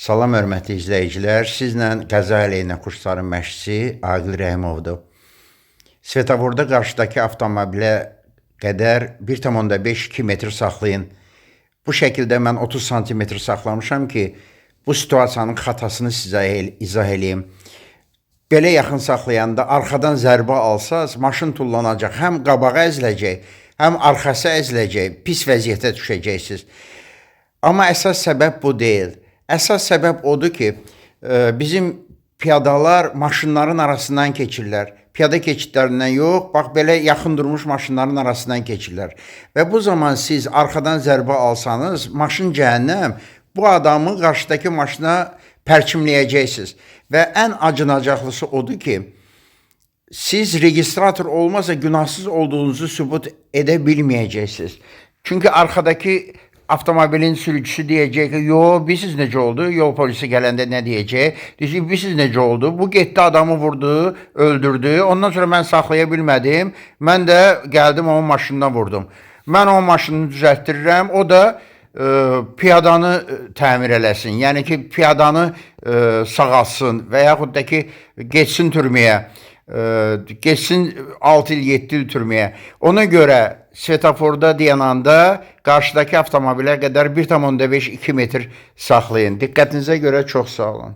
Salam hörmətli izləyicilər, sizlə qəza əleyhinə kursların məşqçisi Aqil Rəhimovdur. Svetoforda qarşıdakı avtomobilə qədər 1,5-2 metr saxlayın. Bu şəkildə mən 30 sm saxlamışam ki, bu situasiyanın xatasını sizə izah eləyim. Belə yaxın saxlayanda arxadan zərbə alsaz, maşın tullanacaq, həm qabağa əziləcək, həm arxası əziləcək, pis vəziyyətə düşəcəksiniz. Amma əsas səbəb bu deyil. Əsas səbəb odur ki, bizim piyadalar maşınların arasından keçirlər. Piyada keçidlərindən yox, bax belə yaxın durmuş maşınların arasından keçirlər. Və bu zaman siz arxadan zərbə alsanız, maşın cəhənnəm, bu adamı qarşıdakı maşına pərçimləyəcəksiniz. Və ən acınacaqlısı odur ki, siz registrator olmasa günahsız olduğunuzu sübut edə bilməyəcəksiniz. Çünki arxadakı avtomobilin sürücüsü deyəcək ki, yo, bilirsiniz necə oldu? Yol polisi gələndə nə deyəcək? Deyəcək, bilirsiniz necə oldu? Bu getdi adamı vurdu, öldürdü. Ondan sonra mən saxlaya bilmədim. Mən də gəldim onun maşınına vurdum. Mən onun maşınını düzəltdirirəm. O da piyadanı təmir eləsin. Yəni ki, piyadanı sağaltsın və yaxud da ki, getsin türməyə. Getsin 6 il, 7 il türməyə. Ona görə svetoforda dayananda qarşıdakı avtomobilə qədər 1,5-2 metr saxlayın. Diqqətinizə görə çox sağ olun.